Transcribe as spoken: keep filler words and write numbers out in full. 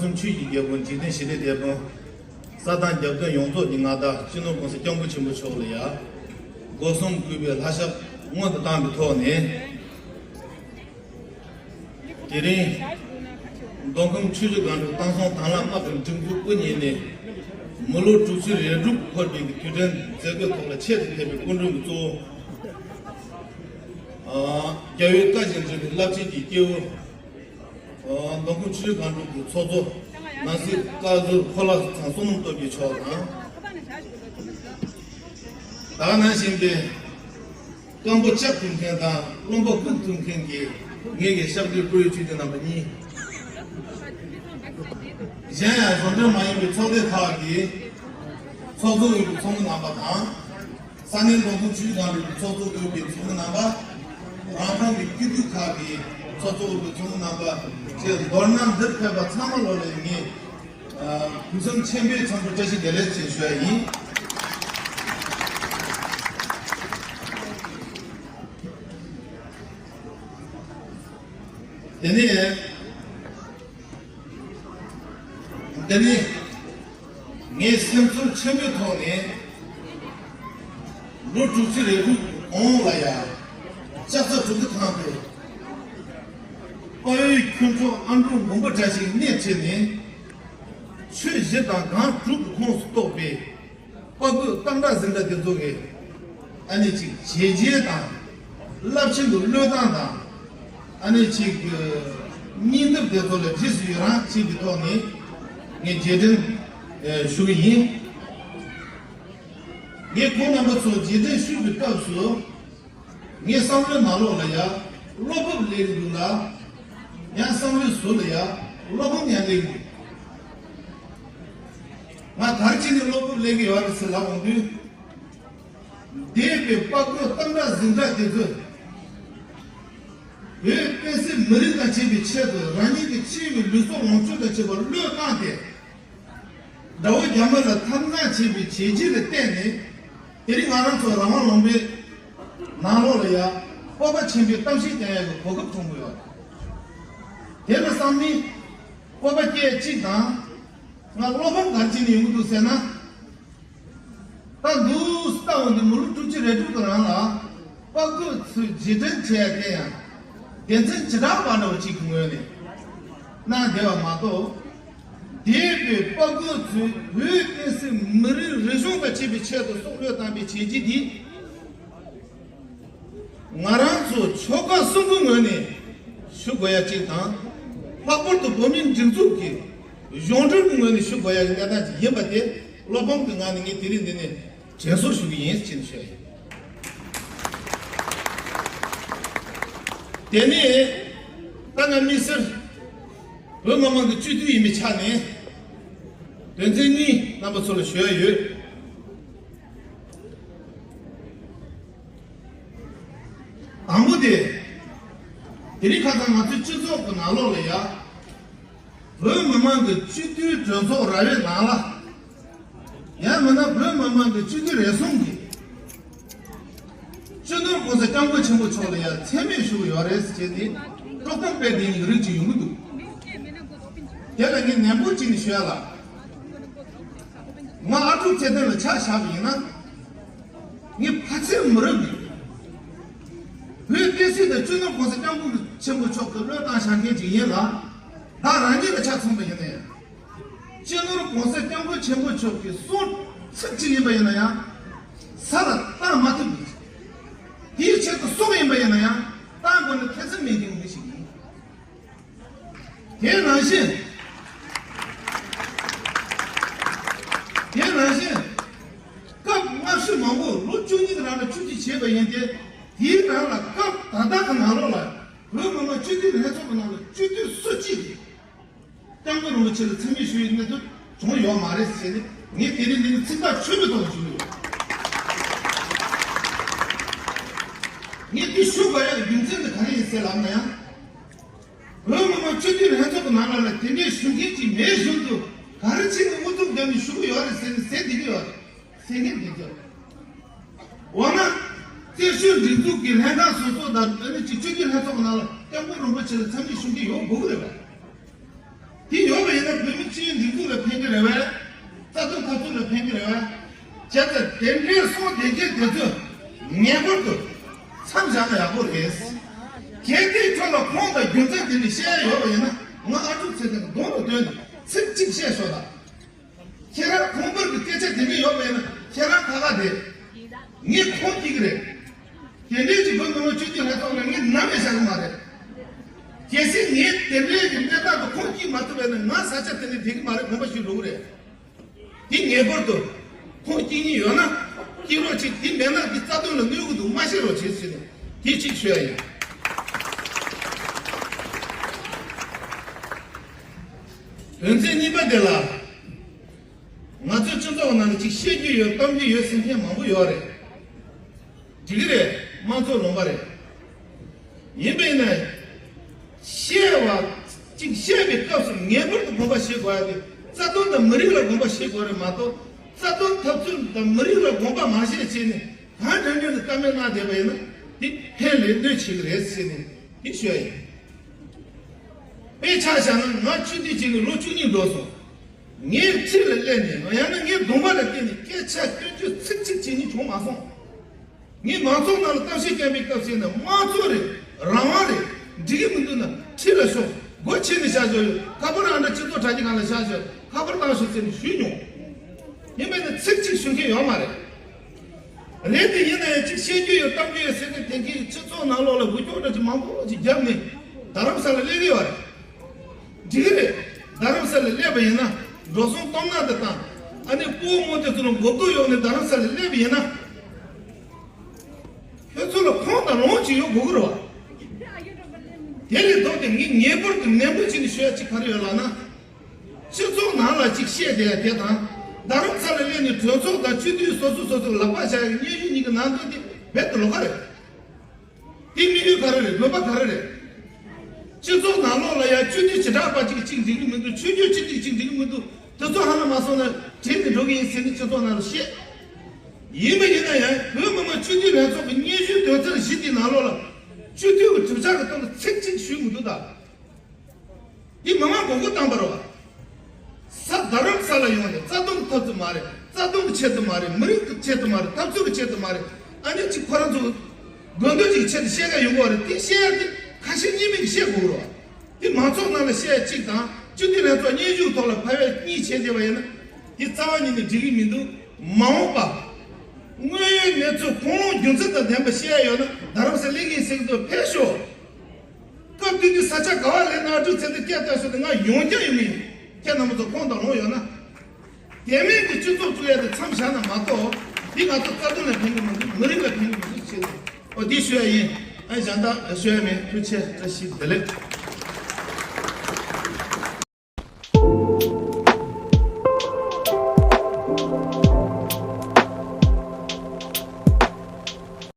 གསུམ་ཆོས་ཀྱི་རྒྱལ་པོ་འཇིག་རྟེན་ཞི་བདེའི་དེད་དཔོན། ས་དང་རྒྱབ་རྟེན་ཡོངས་རྫོགས་ཀྱི་མངའ་བདག་སྤྱི་ནོར་༸གོང་ས་༸སྐྱབས་མགོན་ཆེན་པོ་མཆོག་ལ་ཡ། སྒོ་གསུམ་གུས་པའི་ལྷ་ཞབས་སྔོན་དུ་བཏང་བའི་ཐོག་ནས། དེ་རིང་། མདོ་ཁམས་ཆུ་བཞི་སྒང་དྲུག་བསྟན་སྲུང་དྭང་བླངས་དམག་གི་སྒྲིག་འཛུགས་དབུ་བརྙེས་ནས། མི་ལོ་དྲུག་ཅུ་རེ་དྲུག་འཁོར་བའི་དུས་དྲན་མཛད་སྒོའི་ཐོག་ལ་ཆེད་དུ་ཕེབས་པའི་སྐུ་མགྲོན་གྱི་གཙོ་བོ། རྒྱལ་བའི་བཀའ་བཞིན་འགྲུབ་པའི་རླབས་ཆེན་གྱི་སྐྱེས་བུ། མདོ་ཁམས་ཆུ་བཞི་སྒང་དྲུག་གི་ཚོགས་གཙོ་ནང་སྲིད་བཀའ་ཟུར་ཕོ་ལྷ་ཚང་བསོད་ནམས་སྟོབས་རྒྱས་མཆོག་དང་། ད་ག་ནང་བཞིན་པའི་སྐམ་པོ་ལྕགས་ཕུལ་མཁན་དང་རློན་པ་ཕུལ་ཐུབ་མཁན་གྱི་ངེད་ཀྱི་ཤག་སྒྲིལ་བཀུར་འོས་ཆོས་སྒྲིག་རྣམ་པ་གཉིས། གཞན་ཡང་གཞུང་འབྲེལ་མ་ཡིན་པའི་ཚོགས་སྡེ་ཁག་གི་ཚོགས་གཙོ་དབུས་ཀྱི་ཚོགས་མི་རྣམ་པ་དང་། ས་གནས་མདོ་ཁམས་ཆུ་བཞི་སྒང་དྲུག་གི་ཚོགས་གཙོ་དབུས་པའི་ཚོགས་མི་རྣམ་པ། རང་ཁོངས་ཀྱི་སྐྱིད་སྡུག་ཁག་གི་ཚོགས་གཙོ་དབུས་པའི་ཚོགས་མི་རྣམ་པ་བཅས་མདོར་ན་འདིར་ཕེབས་པ་ཚང་མ་ལོ་ལ་ངས་གུས་བསམ་ཆེན་པོས་འཚམས་འདྲི་བཀྲ་ཤིས་བདེ་ལེགས་ཞེས་ཞུ་བ་ཡིན། དེ་ནས། འདི་ནི་ངའི་སེམས་ཚོར་ཆེན་པོའི་ཐོག་ནས་ལོ་དྲུག་ཅུ་རེ་དྲུག་གོང་ལ་ཡང་ལྕགས་རྩ་གྲུབ་ཀྱི་ཐང་དུ་དཔའ་བོའི་ཁྱུ་མཆོག་ཨ་འབྲུག་མགོན་པོ་བཀྲ་ཤིས་གནས་འཁྱིལ་ནས་ཆོས་བཞི་དང་སྒང་དྲུག་གི་ཁོངས་སུ་གཏོགས་པའི། དཔའ་རྒོད་གཏམ་གྲགས་འཛིན་གྲྭ་དེ་ཚོ་གི་ཨ་ནི་ཅིག་བྱས་རྗེས་དང་རླབས་ཆེན་གྱི་བློས་བཏང་དང་ཨ་ནི་ཅིག་གི་སྙིང་སྟོབས་དེ་ཚོ་ལ་རྗེས་སུ་ཡི་རང་བྱེད་པའི་ཐོག་ནས་ངས་རྗེས་དྲན་ཞུ་གི་ཡིན། ངས་ཁོང་རྣམ་པ་ཚོ་རྗེས་དྲན་ཞུ་བའི་སྐབས་སུ། ངའི་བསམ་བློའི་ནང་ལོགས་ལ་ཡ་བློ་སྤོབས་སླེབས་ཀྱི་འདུག་ལ། ཡང་བསམ་བློའི་ཟུར་ལ་ཡ་བློ་ཕམ་ཡང་སླེབས་ཀྱི་འདུག་ང་ག་རེ་བྱས་ནས་བློ་སྤོབས་སླེབས་ཀྱི་ཡོད་རེད་ཟེར་ལབ་འོང་དུས། འདས་པའི་དཔའ་རྒོད་གཏམ་གྲགས་འཛིན་གྲྭ་དེ་ཚོས་བོད་བསྟན་སྲིད་མི་རིགས་དང་བཅས་པའི་ཆེད་དུ་རང་ཉིད་ཀྱི་འཆི་བའི་ལུས་སྲོག་ལོངས་སྤྱོད་དང་བཅས་པ་བློས་བཏང་སྟེ། དགྲ་བོ་རྒྱ་མི་ལ་འཐབ་འཛིང་བྱས་པའི་བྱས་རྗེས་ལ་བརྟེན་ནས་དེ་རིང་ང་རང་ཚོ་རང་དབང་ལུང་པའི་ནང་ལོགས་ལ་ཡ་སྤོབས་པ་ཆེན་པོས་གཏམ་བཤད་རྒྱག་ཡག་གི་གོ་སྐབས་བྱུང་དགོས་ཡོད། དེ་ལ་བསམ་ནས་སྤོབས་པ་སྐྱེ་གཅིག་དང་། ང་བློ་ཕམ་ག་རེ་བྱས་ནས་ཡོང་གི་འདུག་ཟེར་ན། ད་འདུག་སེ་ལྟ་འོང་དུས་མི་ལོ་དྲུག་ཅུ་རེ་དྲུག་གི་རིང་ལ་དཔའ་རྒོད་ཚོས་རྗེས་དྲན་བྱས་ཡ་དེ་ཡང་སྡེ་ཚན་བྱེ་བྲག་པ་འདྲ་བོ་གཅིག་གི་ངོས་ནས་གནང་བསྡད་པ་མ་གཏོགས། འདས་པའི་དཔའ་རྒོད་ཚོས་བོད་བསྟན་སྲིད་མི་རིགས་རིག་གཞུང་དང་བཅས་པའི་ཆེད་དུ་སྲོག་བློས་བཏང་བའི་བྱས་རྗེས་འདི། ང་རང་ཚོ་ཆོལ་ཁ་གསུམ་གྱི་ངོས་ནས་ཞུ་དགོས་ཡ་གཅིག་དང་། ལྷག་པར་དུ་བོད་མིའི་སྒྲིག་འཛུགས་ཀྱི་གཞུང་འབྲེལ་གྱི་ངོས་ནས་ཞུ་དགོས་ཡ་གི་གནས་སྟངས་ཅིག་ཡིན་པ་དེ་བློ་ཕམ་གྱི་ངང་ནས་ངས་དེ་རིང་འདི་ནས་དྲན་གསོ་ཞུ་གི་ཡིན་ཅེས་ཞུ་ཡ་ཡིན། དེ་ནས་ད་ང་དམིགས་བསལ་བོད་མི་མང་གི་སྤྱི་འཐུས་ཡིན་པའི་ཆ་ནས་དོན་ཚན་གཉིས་རྣམ་པ་ཚོ་ལ་ཞུ་ཡ་ཡོད། དང་པོ་དེ། དེ་རིང་ཁ་སང་ང་ཚོའི་སྤྱི་ཚོགས་ཀྱི་ནང་ལོགས་ལ་ཡ། བོད་མི་མང་གི་སྤྱི་འཐུས་གྲོས་ཚོགས་ར་བའི་ནང་ལ། ཡང་མིན་ན་བོད་མི་མང་གི་སྤྱི་འཐུས་རེ་ཟུང་གིས། སྤྱི་ནོར་༸གོང་ས་༸སྐྱབས་མགོན་ཆེན་པོ་མཆོག་ལ་ཡ་མཚན་སྨད་ཞུ་གི་ཡོད་རེད་ཟེར་བྱས་ཏེ་དཀྲོག་གཏམ་སྤེལ་བསྡད་མཁན་གྱི་རིགས་ཅིག་ཡོང་གི་འདུག་དེ་ལ་ངས་ནན་པོ་བྱས་ནས་ཞུ་ཡ་ལ། ང་ཨ་ཀྲུག་ཚེ་བརྟན་ལ་ཆ་བཞག་པ་ཡིན་ན། ངས་ཕལ་ཆེར་མི་རབས་ནས་བོད་བསྟན་སྲིད་དང་སྤྱི་ནོར་༸གོང་ས་༸སྐྱབས་མགོན་ཆེན་པོ་མཆོག་གི་བློས་བཏང་བཞག་མཁན་ཅིག་ཡིན་ལ། ད་རང་ཉིད་ལ་ཆ་མཚོན་པ་ཡིན་ན་ཡང་། སྤྱི་ནོར་༸གོང་ས་༸སྐྱབས་མགོན་ཆེན་པོ་མཆོག་གི་གསུང་ཚིག་གཅིག་ཡིན་པ་ཡིན་ན་ཡང་། ས་ལ་བཏང་མ་ཐུབ་མཁན་ཅིག་དེའི་ཆེད་དུ་སྲོག་ཡིན་པ་ཡིན་ན་ཡང་བཏང་དགོས་ན་ཐེ་ཚོམ་མེད་མཁན་མི་ཞིག་ཡིན། དེ་ནང་བཞིན། དེ་ནང་བཞིན། སྐབས་སྔ་ཕྱི་མང་པོ་ལོ་བཅུ་གཉིས་ཀྱི་རིང་ལ་སྤྱི་འཐུས་བྱས་པ་ཡིན་ཏེ། དེའི་རིང་ལ་སྐབས་ད་ལྟ་གི་ནང་ལོགས་ལ་བོད་མི་མང་སྤྱི་འཐུས་ལྷན་ཚོགས་ཀྱི་ནང་ལ་སྤྱི་འཐུས་སུ་གཅིག་གིས་༸སྐྱབས་མགོན་རིན་པོ་ཆེ་ལ་མཚན་སྨད་ཞུ་བའི་གནས་ཚུལ་བྱུང་ཡོད་མ་རེད་ཟེར་ནས་ངས་དེ་རིང་འདི་ནས་ཚིག་ཐག་ཆོད་པའི་ཐོག་ནས་ཞུ་གི་ཡོད། ངས་འདི་ཞུ་དགོས་ཡག་གི་རྒྱུ་མཚན་འདི་ག་རེ་ཡིན་ཟེར་ལབ་ན་ཡང་། བོད་མི་མང་སྤྱི་འཐུས་ལྷན་ཚོགས་ཀྱི་ནང་ལ་ལ་དེ་འདྲའི་ཞུ་མཁན་ཅིག་མེད་བཞིན་དུ་ག་རེ་བྱས་ནས་ཨུ་ཚུགས་བརྒྱབ་ནས་ཞུ་གི་ཡོད་རེད་ཟེར་ནས་ཟེར་བསྡད་ཀྱི་ཡོད་རེད། ཟེར་མཁན་འདི་ཚོ། འོ་ན། བཙན་བྱོལ་སྒྲིག་འཛུགས་ཀྱི་ལྷན་ཁང་སོ་སོ་དང་ཨ་ནི་ཅིག་སྤྱི་འཐུས་ལྷན་ཚོགས་ཀྱི་ནང་ལ་༸སྐྱབས་མགོན་རིན་པོ་ཆེ་ལ་མཚན་སྨད་ཞུ་མཁན་ཡོད་དགོས་ཀྱི་རེད་པ། དེ་ཡོད་པ་ཡིན་ན་བོད་ གི་རེད་བས། རྩ་དོན་འཐབ་རྩོད་ལ་ཕན་གི་རེད་བས། བྱས་ཙང་དེ་འདྲའི་སྲོག་བདེ་སྐྱིད་དེ་ཚོ་ངེས་པར་དུ་མཚམས་བཞག་ན་ཡག་པོ་རེད། གལ་ཏེ་ཁྱོད་ལ་ཁུངས་དང་རྒྱུ་མཚན་དེ་འདྲ་བཤད་ཡ་ཡོད་པ་ཡིན་ན། ང་ཨ་ཕྲུག་ཚེ་བརྟན་གདོང་ལ་སྟོན་ནས་ཚིག་གཅིག་བཤད་ཤོག་དང་། ཁྱེད་རང་ཁུངས་བར་གྱི་སྐད་ཆ་དེ་འདྲ་ཡོད་པ་ཡིན་ན་ཁྱེད་རང་ཁ་ཁ་བསྡད། ངས་ཁུངས་སྐྱེལ་གི་རེད། དེ་འདྲའི་གི་བོད་མི་མང་སྤྱི་འཐུས་ལྷན་ཚོགས་ནང་ངས་ནམ་ཡང་བཞག་གི་མ་རེད། གལ་སྲིད་ངས་དེ་འདྲའི་གི་གནས་སྟངས་དེ་ཁུངས་སྐྱེལ་མ་ཐུབ་པ་ཡིན་ན་ང་ས་ཆ་དེ་ནས་བསྡད་གི་མ་རེད། དགོངས་པ་ཞུ་རོགས་རེད། དེ་ངེས་པར་དུ་ཁུངས་སྐྱེལ་སྙིང་ཡོད་ན་སྐྱེལ་རོགས་བྱེད། དེ་མེད་ན་དེ་རྩ་དོན་ལ་གནོད་གི་འདུག་མ་བཤད་རོགས་བྱེད་ཟེར་ནས་དེ་གཅིག་ཞུ་ཡ་ཡིན། དོན་ཚན་གཉིས་པ་དེ་ལ། ང་ཚོའི་སྤྱི་ཚོགས་ནང་ལ་ཅིག་བཤད་རྒྱུ་ཡོད། གཏམ་རྒྱུ་ཡོད་ཟེར་མཁན་མང་པོ་ཡོད་རེད། འགྲིག་གི་རེད། དམངས་གཙོ་ལུང་པ་རེད། ཡིན་པས་ན། བཤད་པ་ཅིག་བཤད་པའི་སྐབས་སུ་ངེས་པར་དུ་དགོངས་པ་བཞེས་དགོས་ཡ་དེ་རྩ་དོན་དང་མི་རིགས་ལ་དགོངས་པ་བཞེས་དགོས་རེད་མ་གཏོགས། རྩ་དོན་འཐབ་རྩོད་དང་མི་རིགས་ལ་དགོངས་པ་མ་བཞེས་བྱས་ནས་གང་དྲན་དྲན་དུ་བཀའ་མོལ་གནང་བསྡད་པ་ཡིན་ན་དེ་ཕན་ལས་གནོད་ཆེ་གི་རེད་ཟེར་ནས་དེ་ཞུ་ཡ་ཡིན། དཔེ་ཆ་བཞག་ན་ང་སྤྱི་འཐུས་བྱས་ནས་ལོ་བཅུ་གཉིས་འགྲོ་སོང་། ངའི་འཁྲིས་ལ་སླེབས་ནས་ཡང་ན་ངའི་གདོང་པ་ལ་བལྟས་ནས་སྐད་ཆ་སྐྱོན་བརྗོད་ཚིག་གཅིག་བྱེད་མཁན་བྱུང་མ་སོང་། ངས་མང་ཚོགས་ནང་ལ་གཏམ་བཤད་བསྐྱངས་པའི་སྐབས་ཤིག་ན་དམངས་གཙོ་རེད། རང་དབང་རེད། འགྲིག་གི་མི་འདུག་ན་འཁྲིས་ལ་ཤོག་སྒོ་ཕྱེ་ནས་བཞག་ཆོག་ཡོད། ཁ་པར་ཨང་གྲངས་སྤྱི་ཚོགས་དྲ་རྒྱ་སྒང་ལ་བཞག་ཆོག་ཁ་པར་བཏང་ཤོག་ཟེར་ནས་ཞུས་མྱོང་། ཡིན་པས་ན་ཚིག་གཅིག་ཞུ་མཁན་ཡོད་མ་རེད། རེད་དེ་ཡིན་ན་ཡང་ཅིག་བཤད་རྒྱུ་ཡོད་གཏམ་རྒྱུ་ཡོད་ཟེར་མཁན་དེ་གའི་སྤྱི་ཚོགས་ནང་ལོགས་ལ་འུ་ཅག་འདྲ་ཅིག་མང་པོ་ཅིག་བརྒྱབ་ནས་རྡ་རམ་ས་ལ་སླེབས་ཀྱི་ཡོད་རེད། འགྲིག་གི་རེད། རྡ་རམ་ས་ལ་སླེབས་པ་ཡིན་ན་འགྲོ་སོང་སྟོབས་ན་དེ་དང་ཨ་ནི་སྤོ་བོ་མོ་དེ་ཚོ་ལ་མགོ་སྐོར་གཡོག་ནས་རྡ་རམ་ས་ལ་སླེབས་པ་ཡིན་ན། ཁྱོད་ཚོ་ལ་ཁོང་དང་ལོང་ཅིག་ཡོད་དགོས་ཀྱི་རེད་བ། དེ་ལས་ལྡོག་སྟེ་ངས་ངེས་པར་དུ་ནན་པོ་བྱས་ནས་ཞུ་ཡ་ཅིག་ག་རེ་ཡོད་ལབ་ན། སྤྱི་ཚོགས་ནང་ལ་ཅིག་བཤད་བསྡད་ཡ་དེ་དང་། རྡ་རམ་ས་ལ་སླེབས་ནས་གྲོས་ཚོགས་དང་སྤྱི་འཐུས་སོ་སོ་སོ་སོ་ལག་པ་བཞག་ཡ་གི་སྙན་ཞུ་གཉིས་ཀྱི་ནང་དོན་དེ་རྦད་དེ་ལོགས་ཀ་རེད། དེ་དམིགས་ཡུལ་ག་རེ་རེད། དགོས་པ་ག་རེ་རེད། སྤྱི་ཚོགས་ནང་ལོགས་ལ་ཡ་སྤྱི་འཐུས་བྱེ་བྲག་པ་གཅིག་གཅིག་འགྲིག་གི་མི་འདུག་ཆོས་བརྒྱུད་སྤྱི་འཐུས་གཅིག་འགྲིག་གི་མི་འདུག་དེ་ཚོ་ཧ་ལམ་མ་སོང་ན་བྲིས་ཏེ་འགྲོ་གི་ཡིན་ཟེར་ནས་སྤྱི་ཚོགས་ནང་ལ་བཤད། ཡིན་པ་ཡིན་ན་ཡང་བོད་མི་མང་སྤྱི་འཐུས་ལྷན་ཚོགས་ཀྱི་སྙན་ཞུའི་དོན་ཚན་བཞི་དེའི་ནང་ལོགས་ལ་སྤྱི་འཐུས་ཀྱི་གྲུབ་ཆ་གི་སྟེང་ལ་ཚིག་གཅིག་ཞུས་མི་འདུག་ད། འདི་མི་མང་མགོ་སྐོར་བཏང་པ་རེད་བ། ས་རྡ་རམ་ས་ལ་ཡོང་ནས་རྩ་དོན་གྱི་འཐབ་རྩོད་མ་རེད། རྩ་དོན་གྱི་ཆེད་དུ་མ་རེད། མི་རིགས་ཀྱི་ཆེད་དུ་མ་རེད། འཐབ་རྩོད་ཀྱི་ཆེད་དུ་མ་རེད། ཨ་ནི་གཅིག་ཁོ་རང་ཚོ་དགོས་འདོད་ཀྱི་ཆེད་དུ་བཤད་ཀ་ཡོང་གི་བ་རེད། དེ་བཤད་ཡ་དེ་ཁ་ཞེ་གཉིས་མེད་ཀྱི་བཤད་དགོས་རེད་བ། དེ་མང་ཚོགས་ནང་ལ་བཤད་ཡ་གཅིག་དང་སྤྱི་འཐུས་ལྷན་ཚོགས་སྙན་ཞུ་ཐོག་ལ་ཕབ་ཡ་གཉིས་བྱས་བསྡད་པ་ཡིན་ན་དེ་རྩ་བ་ཉིད་ནས་འགྲིག་གི་མི་འདུག་མ་འོངས་པ་དངོས་ཡོད་གནས་ཚུལ་ཁུངས་ལུང་རྒྱུ་མཚན་དང་ལྡན་པ་བཤད་ཡ་ཡོད་ན་རྡ་རམ་ས་སླེབས་ཀྱི་ཡིན་ཟེར་གྱི་འདུག་ཕེབས་ཤོག་སྐབས་དེ་དུས་ས་ཆ་ག་བ་ལས་ནག་ཕྲུག་ཚེ་འདི་སྐད་བཏང་ཤོག་དེ་ང་ཡོང་རྒྱུ་ཡོད་མིན། ཁྱེད་རྣམ་པ་ཚོ་ཁོང་དང་ལོང་ཡོད་ན། དེ་མིན་གྱི་སྤྱི་ཚོགས་བཙུགས་ཡ་དེ་མཚམས་བཞག་ན་མ་གཏོགས། འདི་ང་ཚོ་རྩ་དོན་ལ་ཕན་གྱི་མི་འདུག་མི་རིགས་ལ་ཕན་གྱི་མི་འདུག་ཅེས། ཨོ་འདི་ཞུ་ཡ་ཡིན། ཨ་གཞན་དག་ཞུ་ཡ་མེད། ཐུགས་རྗེ་ཆེ། བཀྲ་ཤིས་བདེ་ལེགས།